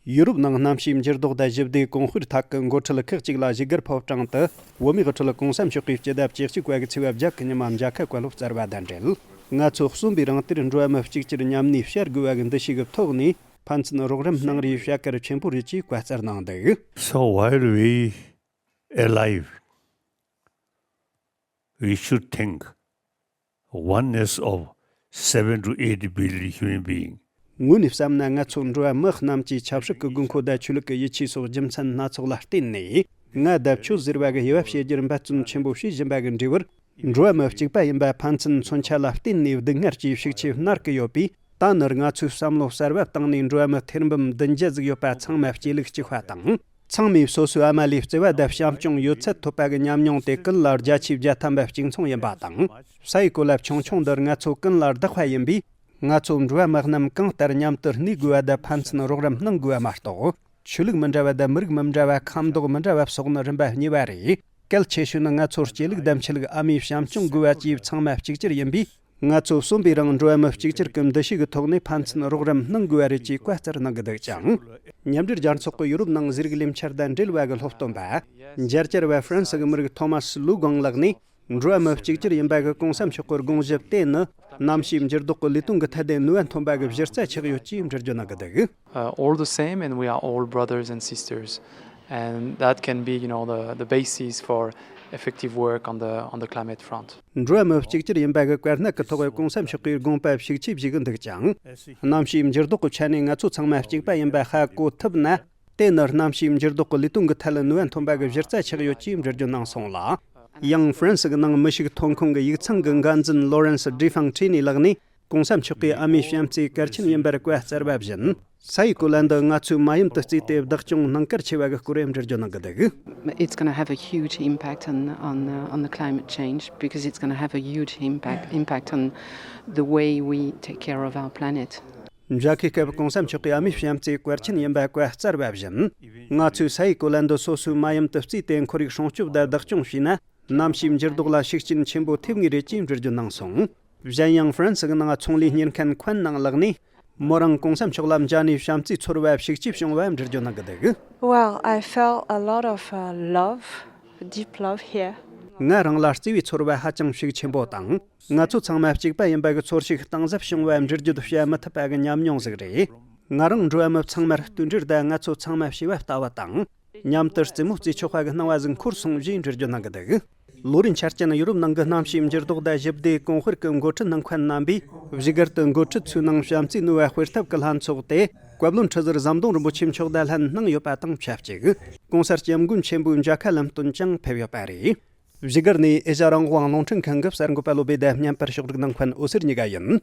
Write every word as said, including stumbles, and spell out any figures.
ཡུ་རོབ་ནང་གནམ་གཤིས་འགྱུར་ལྡོག་དང་ཞི་བདེའི་གོང་སྤེལ་ཐད་ཀྱི་འགོ་ཁྲིད་ཁག་ཅིག་ལ་བཞུགས་སྒར་ཕོ་བྲང་དུ། བོད་མིའི་དབུ་ཁྲིད་གོང་ས་མཆོག་གིས་སྤྱི་ཟླ་བཅུ་གཅིག་པ་གི་ཚེས་པ་བརྒྱད་ཀྱི་ཉི་མ་མཇལ་ཁ་བཀའ་སློབ་སྩལ་བ་དང་འབྲེལ། ང་ཚོ་གསོན་པའི་རིང་དེར་འགྲོ་བ་མི་གཅིག་གྱུར་མཉམ་གནས་བྱ་དགོས་པ་གི་འདུ་ཤེས་ཀྱི་ཐོག་ནས་ཕན་ཚུན་རོགས་རམ་གནང་རེས་བྱ་གལ་ཆེན་པོ་རེད་ཅེས་བཀའ་སྩལ་གནང་འདུག། So while we alive, we should think oneness of seven to eight billion human being. ངོས་ནས་བསམ་ན། ང་ཚོ་འགྲོ་བ་མི་རྣམས་ཀྱི་ཆབ་སྲིད་ཀྱི་དགོས་མཁོ་དང་ཆོས་ལུགས་ཀྱི་ཡིད་ཆེས་སོགས་རྒྱུ་མཚན་སྣ་ཚོགས་ལ་བརྟེན་ནས། ང་དང་ཁྱོད་ཟེར་བ་གི་དབྱེ་བ་ཕྱེ་རྒྱུར་འབད་བརྩོན་ཆེན་པོ་བྱེད་བཞིན་པ་གི་འབྲས་བུར། འགྲོ་བ་མི་གཅིག་པ་ཡིན་པ་ཕན་ཚུན་མཚོན་ཆ་ལ་བརྟེན་ནས་སྡུག་བསྔལ་གྱི་ཤུགས་ཆེ་མནར་གི་ཡོད་པས། ད་ནི་ང་ཚོས་བསམ་བློ་གསར་བ་བཏང་ནས། འགྲོ་བ་མི་ཐེར་འབུམ་བདུན་བརྒྱ་ཟིག་ཡོད་པ་ཚང་མ་སྐྱེ་ལུགས་གཅིག་པ་དང་། ཚང་མས་སོ་སོའི་ཨ་མ་ལས་བརྩེ་བ་དང་བྱམས་སྐྱོང་ཡོད་ཚད་ཐོབ་པ་གི་ཉམས་མྱོང་དེ་ཀུན་ལ་བརྒྱ་ཆའི་བརྒྱ་ཐམ་པ་གཅིག་མཚུངས་ཡིན་པ་དང་། ས་ཡི་གོ་ལ་ཆུང་ཆུང་འདིར་ང་ཚོ་ཀུན་ལ་བདག་པ་ཡིན་པས། ང་ཚོ་འགྲོ་བ་མི་རྣམས་གང་ལྟར་མཉམ་དུ་གནས་དགོས་པ་དང་ཕན་ཚུན་རོགས་རམ་གནང་དགོས་པ་མ་གཏོགས། ཆོས་ལུགས་མི་འདྲ་བ་དང་མི་རིགས་མི་འདྲ་བ། ཁ་མདོག་མི་འདྲ་བ་སོགས་ནི་རིམ་པ་གཉིས་པ་རེད། གལ་ཆེ་ཤོས་ནི་ང་ཚོར་སྐྱེ་ལུགས་དང་ཆོས་ལུགས། ཨ་མའི་བྱམས་སྐྱོང་དགོས་པ་བཅས་ཚང་མ་གཅིག་གྱུར་ཡིན་པས། ང་ཚོ་གསོན་པའི་རིང་འགྲོ་བ་མི་གཅིག་གྱུར་གྱི་འདུ་ཤེས་ཀྱི་ཐོག་ནས་ཕན་ཚུན་རོགས་རམ་གནང་དགོས་པ་རེད་ཅེས་བཀའ་སྩལ་གནང་གི་འདུག་ཅིང་། མཉམ་འབྲེལ་རྒྱལ་ཚོགས་ཀྱི་ཡུ་རོབ་ནང་ཟས་རིགས་ལས་འཆར་དང་འབྲེལ་བ་གི་སློབ་སྟོན་པ། མཇལ་བཅར་བ་ཧྥ་རན་སི་གི་མི་རིགས་ཐོ་མ་སི་ལུའུ་གོང་ལགས་ནས། འགྲོ་བ་མི་གཅིག་གྱུར་ཡིན་པ་གི་གོང་ས་མཆོག་གི་དགོངས་གཞི་དེ་ནི། གནམ་གཤིས་འགྱུར་ལྡོག་གི་ལས་དོན་གྱི་ཐད་དེ་ནུས་པ་ཐོན་པ་གི་གཞི་རྩ་ཆགས་ཡོད་ཅེས་འགྲེལ་བརྗོད་གནང་གི་འདུག། Uh, all the same, and we are all brothers and sisters. And that can be, you know, the, the basis for effective work on the, on the climate front. འགྲོ་བ་མི་གཅིག་གྱུར་ཡིན་པ་གི་དཀའ་གནད་ཀྱི་ཐོག་གི་གོང་ས་མཆོག་གིས་དགོངས་པ་ཤུགས་ཆེ་བཞེས་ཀྱི་འདུག་ཅིང་། གནམ་གཤིས་འགྱུར་ལྡོག་གི་ཆ་ནས་ང་ཚོ་ཚང་མ་གཅིག་པ་ཡིན་པ་ཧ་གོ་ཐུབ་ན། དེ་ནི་གནམ་གཤིས་འགྱུར་ལྡོག་གི་ལས་དོན་གྱི་ཐད་ལ་ནུས་པ་ཐོན་པ་གི་གཞི་རྩ་ཆགས་ཡོད་ཅེས་འགྲེལ་བརྗོད་གནང་སོང་ལ། ཡང་ཧྥ་རན་སི་གི་ནང་མི་ཤུགས་ཐོན་ཁུངས་ཀྱི་ཡིག་ཚང་གི་འགན་འཛིན་ལོ་རན་སི་ཌི་ཧྥང་ཁྲི་ནི་ལགས་ནས། གོང་ས་མཆོག་གིས་ཨ་མའི་བྱམས་བརྩེ་གལ་ཆེན་ཡིན་པར་བཀའ་སྩལ་བ་བཞིན། ས་ཡི་གོ་ལ་འདི་ང་ཚོས་མ་ཡུམ་དུ་བརྩིས་ཏེ་བདག་སྐྱོང་གནང་གལ་ཆེ་བ་གི་སྐོར་འགྲེལ་བརྗོད་གནང་གི་འདུག། It's going to have a huge impact on, on, uh, on the climate change because it's going to have a huge impact, impact on the way we take care of our planet. མཇལ་ཁའི་སྐབས་གོང་ས་མཆོག་གིས་ཨ་མའི་བྱམས་བརྩེ་གལ་ཆེན་ཡིན་པ་བཀའ་སྩལ་བ་བཞིན། ང་ཚོས་ས་ཡི་གོ་ལ་འདི་སོ་སོའི་མ་ཡུམ་དུ་བརྩིས་ཏེ་ཁོར་ཡུག་སྲུང་སྐྱོབ་དང་བདག་སྐྱོང་བྱས་ན། གནམ་གཤིས་འགྱུར་ལྡོག་ལ་ཤུགས་རྐྱེན་ཆེན་པོ་ཐེབས་ངེས་རེད་ཅེས་འགྲེལ་བརྗོད་གནང་སོང་། གཞན་ཡང་ཧྥ་རན་སི་གི་ནང་ཚོང་ལས་གཉེར་མཁན་ཁོན་ནང་ལགས་ནས། མོ་རང་གོང་ས་མཆོག་ལ་མཇལ་ནས་བྱམས་བརྩེའི་ཚོར་བ་ཤུགས་ཆེ་བྱུང་བ་འགྲེལ་བརྗོད་གནང་གི་འདུག། Well, I felt a lot of, uh, love, deep love here. ང་རང་ལ་བརྩེ་བའི་ཚོར་བ་ཧ་ཅང་ཤུགས་ཆེན་པོ་དང་། ང་ཚོ་ཚང་མ་གཅིག་པ་ཡིན་པ་གི་ཚོར་ཤུགས་གཏིང་ཟབ་བྱུང་བ་འགྲེལ་བརྗོད་བྱ་མི་ཐུབ་པ་གི་ཉམས་མྱོང་ཟིག་རེད། ང་རང་འགྲོ་བ་མི་ཚང་མར་བསྟུན་གྲོས་དང་། ང་ཚོ་ཚང་མ་བྱིས་པ་ལྟ་བུ་དང་། མཉམ་དུ་རྩེད་མོ་རྩེ་ཆོག་པ་གི་སྣང་བ་ཟིག་འཁོར་སོང་ཞེས་འགྲེལ་བརྗོད་གནང་གི་འདུག། ལོ་རེའི་འཆར་ཅན་ཡུ་རོབ་ནང་གི་གནམ་གཤིས་འགྱུར་ལྡོག་དང་ཞི་བདེའི་གོང་སྤེལ་གྱི་འགོ་ཁྲིད་ནང་འཁོད་རྣམ་པས་བཞུགས་སྒར་དུ་འགོ་ཁྲིད་ཚོའི་ནང་བྱམས་བརྩེའི་ནུས་པ་སྤེལ་ཐབས་ཀྱི་ལྷན་ཚོགས་ཏེ། བཀའ་བློན་ཁྲི་ཟུར་ཟམ་གདོང་རིན་པོ་ཆེ་མཆོག་དང་ལྷན་གནང་ཡོད་པ་དང་ཆབས་ཅིག། གོང་ས་སྐྱབས་མགོན་ཆེན་པོའི་མཇལ་ཁ་ལམ་སྟོན་ཀྱང་ཕེབས་ཡོད་པ་རེད། བཞུགས་སྒར་ནས་ཨེ་ཤ་རང་དབང་རླུང་འཕྲིན་ཁང་གི་གསར་འགོད་པ་བློ་བྷེ་དང་མཉམ་པར་ཕྱོགས་སྒྲིག་གནང་མཁན་འོད་ཟེར་གཉིས་ཀ་ཡིན།